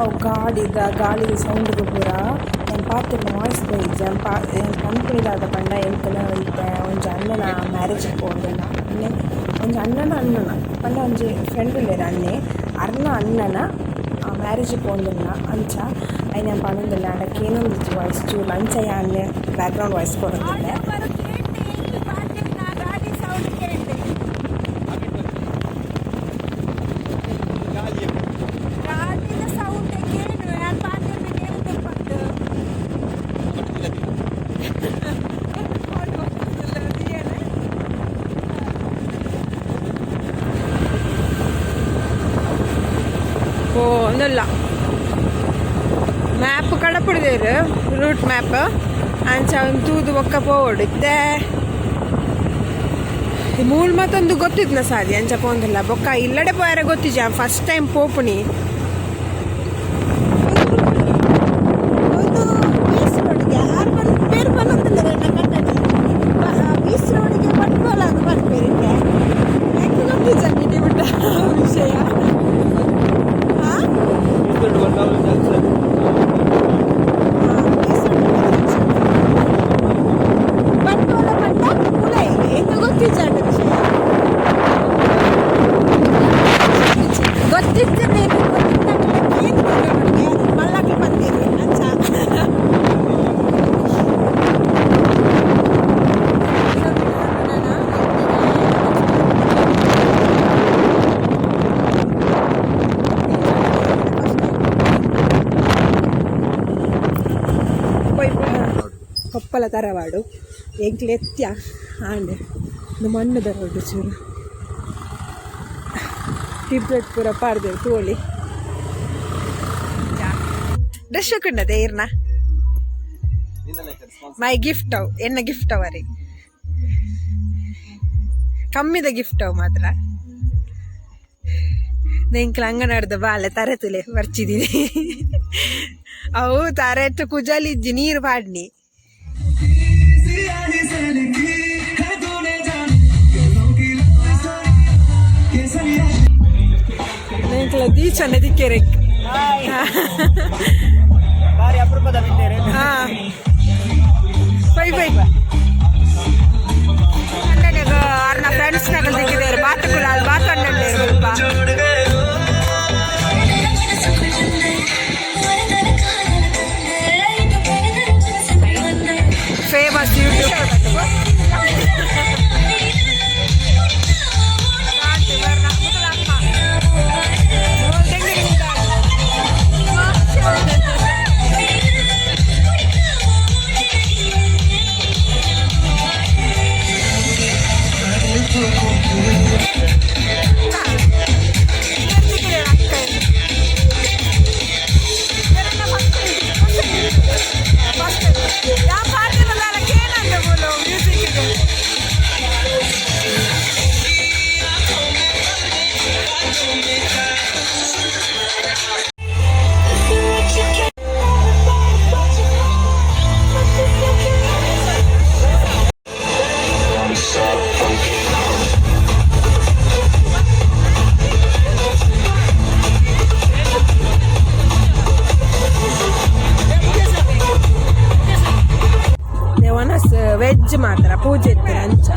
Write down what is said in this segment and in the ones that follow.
ಅವು ಗಾಡಿದ ಗಾಳಿದ ಸೌಂಡ್ಗ್ ಪೂರ ಯಾನ್ ಪಾತೆರ್ನ ವಾಯ್ಸ್ ಬೈಜ. ಪಾ ಯಾನ್ ಪನ್ಪುನಿ ದಾದ ಪಂಡ, ಎಂಕುಲು ಇತ್ತೆ ಒಂಜಿ ಅಣ್ಣನ ಮ್ಯಾರೇಜ್ ಪೋವೊಂದುಲ್ಲ. ಅಣ್ಣೆ ಒಂಜಿ ಅಣ್ಣನ ಅಣ್ಣನ ಪಂಡ ಒಂಜಿ ಫ್ರೆಂಡ್ ಉಲ್ಲೆರ್ ಅಣ್ಣೆ, ಅರ್ನ ಅಣ್ಣನ ಮ್ಯಾರೇಜ್ ಪೋವೊಂದುಲ್ಲ. ಅಂಚ ಐನ್ ಯಾನ್ ಪನೊಂದುಲ್ಲೆ. ಆಂಡ ಕೇನೊಂದಿಜ್ಜಿ ವಾಯ್ಸ್ ಚೂರು. ಅಂಚ ಯಾನ್ ಬ್ಯಾಕ್ಗ್ರೌಂಡ್ ವಾಯ್ಸ್ ಕೊರೊಂದುಲ್ಲೆ. ಗಾಡಿ ಸೌಂಡ್ ಕೇಂಡೆ. ಗಾಡಿದ ಸೌಂಡ್ ಕೇನು, ಯಾನ್ ಪಾತೆರ್ನ ಕೇಂದ್ ಪಂದ್. ಓ, ಒಂದಲ್ಲ ಮ್ಯಾಪ್ ಕಡಪುಡ್ದೇರು, ರೂಟ್ ಮ್ಯಾಪ್. ಅಂಚ ಒಂದು ತೂದು ಬೊಕ್ಕ ಪೋವೊಡು. ಇತ್ತೆ ಮೂಲು ಮತ್ತೊಂದು ಗೊತ್ತಿತ್ನ ಸಾದಿ, ಅಂಚ ಪೋಂದಿಲ್ಲ. ಬೊಕ್ಕ ಇಲ್ಲಡೆ ಪೋಯರೆ ಗೊತ್ತಿಜ, ಫಸ್ಟ್ ಟೈಮ್ ಪೋಪುನಿ. ಒಂದು ಬೀಚ್ ರೋಡ್ಗೆ ಆರು ಬಂದು ಪೇರು ಪನ್ನೊಂದಿಲ್ಲ ಕಟ್ಟಡಿ. ಬೀಚ್ ರೋಡ್ಗೆ ಬಂಟ್ವಾಳ ಅಂತ ಪನ್ಪೇರಿಗೆ. ಎಂಕ್ ಗೊತ್ತಿಜ್ಜ ಬಿಟ್ಟ ವಿಷಯ. ಹಾ, ಬೀಚ್ ರೋಡ್ ಬಂಟ್ವಾಳ ಪಂಡ ಮುಲೈಗೆ. ಎಂಕ್ ಗೊತ್ತಿಜ್ಜಾಂಡ ವಿಷಯ. ಗೊತ್ತಿರ್ತದೆ, ಗೊತ್ತಿದ್ದ ಮಲ್ಲಕ್ಕೆ ಬಂದಿರಿ ಅಂಚ. ಪೋಯ್ ಕೊಪ್ಪಲ ತರವಾಡು. ಎಂಕ್ಲೆ ಎತ್ಯ ಆಂಡ್ ಇಂದು ಮಣ್ಣುದ ರೋಡ್. ಚೂರು ಟಿಬ್ಲೆಟ್ ಪೂರ ಪಾಡ್ದೆರ್, ತೋಳಿ. ಡ್ರೆಸ್ ಕುಂಡದೆ ಇರ್ನ ಮೈ ಗಿಫ್ಟ್ ಅವು, ಎನ್ನ ಗಿಫ್ಟ್ ಅವರಿ. ಕಮ್ಮಿದ ಗಿಫ್ಟ್ ಅವು ಮಾತ್ರ. ಎಂಕ್ಲ ಅಂಗನವಾಡ್ದ ಬಾಲೆ ತರೆ ತುಲೆ ಬರ್ಚಿದೀನಿ. ಅವು ತರೆಟ್ ಕುಜಲಿಜ್ಜಿ, ನೀರು ಪಾಡ್ನಿ. ಎಂಕ್ಲ ದೀಚನೆ ದಿಕ್ಕೆರೆ. ಬಾರಿ ಅಪರೂಪದ ಬಿಟ್ಟೇರೆ. ಹಾ, ಬೈ ಬೈ. ಅರ್ನ ಫ್ರೆಂಡ್ಸ್ ನಗಲ್ ದಿಕ್ಕಿದ್ದಾರೆ. ಬಾತುಕುಲ ಅಲ್ಲಿ ಬಾತಣ್ಣಂಡೇರು ಸ್ವಲ್ಪ. Famous YouTube. ಯಾವ ಪಾತಿರಲ್ಲ ಕೇನಂದ ಬೋಲು ಮ್ಯೂಸಿಕ್. ಒನಸ್ ವೆಜ್ ಮಾತ್ರ, ಪೂಜೆ ಇತ್ತು ಅಂಚ.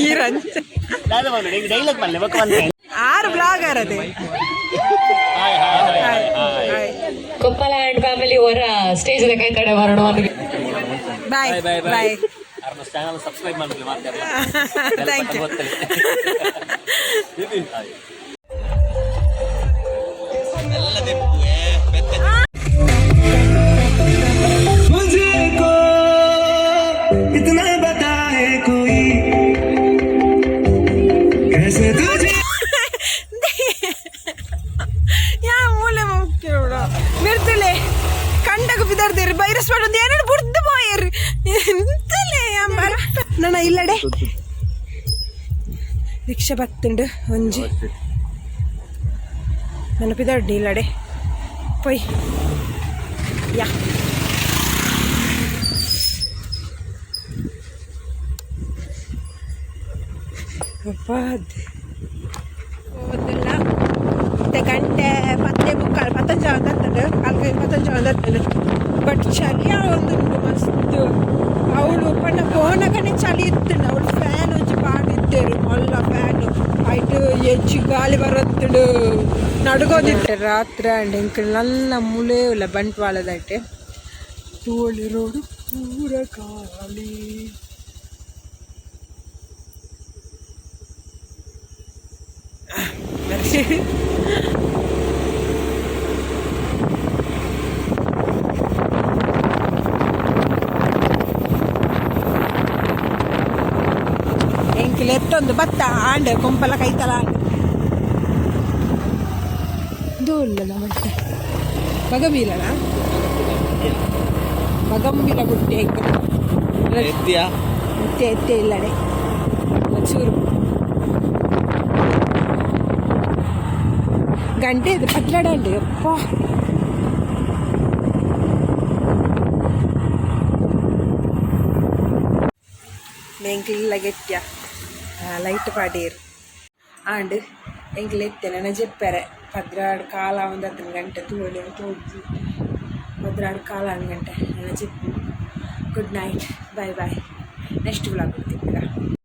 ಈ ರಂಚ. ದಾದ ಬಂದು ಈಗ ಡೈಲಾಗ್ ಬಲ್ಲೆ ಬೊಕ್ಕ ಬಂದೆ. ಆರು ಬ್ಲಾಗರ್ ಅದೇ. Hi hi hi. Koppala and family ಹೊರ ಸ್ಟೇಜ್ ಕೈ ತಡೆ ಹೊರಡುವ. ಬಾಯ್. Bye bye. ಬಾಯ್. ಅರ್ನ ಚಾನಲ್ ಸಬ್ಸ್ಕ್ರೈಬ್ ಮಾಡ್ಲಿ ಮಾತಾಡಲ್ಲ. Thank you. मुझको इतना बताए कोई कैसे तुझे ಯಾ ಮೂಲೆ ಮುಖ್ಯ ಮಿರ್ತುಲೆ ಕಂಡಗ ಬಿದರ್ದೇರು ಬೈರಸ್ ಮಾಡೋದು ಏನೇನು ಬುಡ್ದು ಪೋಯೇರು. ಪನ್ಪೇರು ಎಂತಲೇ ಅಂಬಾರ ನನ್ನ ಇಲ್ಲಡೆ ರಿಕ್ಷಾ ಬತ್ತುಂಡು ಒಂಜಿ ನೆನಪಿದೊಡ್ಡಿ ಇಲ್ಲಡೆ ಪೊಯ್ ಯಾ ಅಪ್ಪ ಹೋದಿಲ್ಲ. ಮತ್ತೆ ಗಂಟೆ ಪತ್ತೆ ಮುಕ್ಕಾಲು ಪತ್ತಂಜ ಒಂದತ್ತಂಡು ಕಾಲ್ಕೈ ಪತ್ತಂಜ ಒಂದತ್ತಂಡು. ಬಟ್ ಚಳಿ ಒಂದುಂಡು ಮಸ್ತ್. ಅವಳು ಪಂಡ ಪೋನಗನೆ ಚಳಿ ಇತ್ತುಂಡು. ಅವಳು ಫ್ಯಾನ್ ಒಂಜಿ ಪಾಡಿತ್ತೇರು ಮಲ್ಲ ಫ್ಯಾನ್ ಐಟ್ ಎಂಚಿ ಗಾಳಿ ಬರತ್ತುಂಡು ನಡುಗೋದಿತ್ತು. ರಾತ್ರಿ ಅಂಡ್ ಎಂಕಲ್ ನಲ್ಲ ಮುಲೇ ಉಲ್ಲ ಬಂಟ್ವಾಳದೈಟೆ ತೋಳಿ ರೋಡು ಪೂರ ಖಾಲಿ. ಎಂಕಲ್ ಎತ್ತೊಂದು ಬತ್ತ ಆಂಡ್ ಕೊಂಪಲ ಕೈತಲ ಆಂಡ್. ದೋಲ್ಲ ಮತ್ತೆ ಬಗಬೀಲನ ಬಗಂಬಿಲ ಗುಟ್ಟೆ ಎಂಕಲ್. ಎತ್ತಿಯಾ? ಎತ್ತೆ ಎತ್ತೆ ಇಲ್ಲಡೆ ಚೂರು ಗಂಟೆ ಇದು ಪತ್ಲಾಡ ಅಂడి ಅಪ್ಪ. ಎಂಕ್ಲೆಲ್ಲ ಗೆಟ್ಯ ಲೈಟ್ ಪಾಡೀರ್ ಆಂಡ್ ಎಂಕ್ಲೆ ಎತ್ತೆ ನನ್ನ ಜೆಪ್ಪೆರೆ 12 ಕಾಲ ಒಂದು ಹತ್ತು ಗಂಟೆ ತೋಳಿ ತೋಡ್ದು 12 ಕಾಲ 1 ಗಂಟೆ ನನ್ನ Jeppu. Good night, bye bye. Next vlog ತಿಕ್ಕುಗ.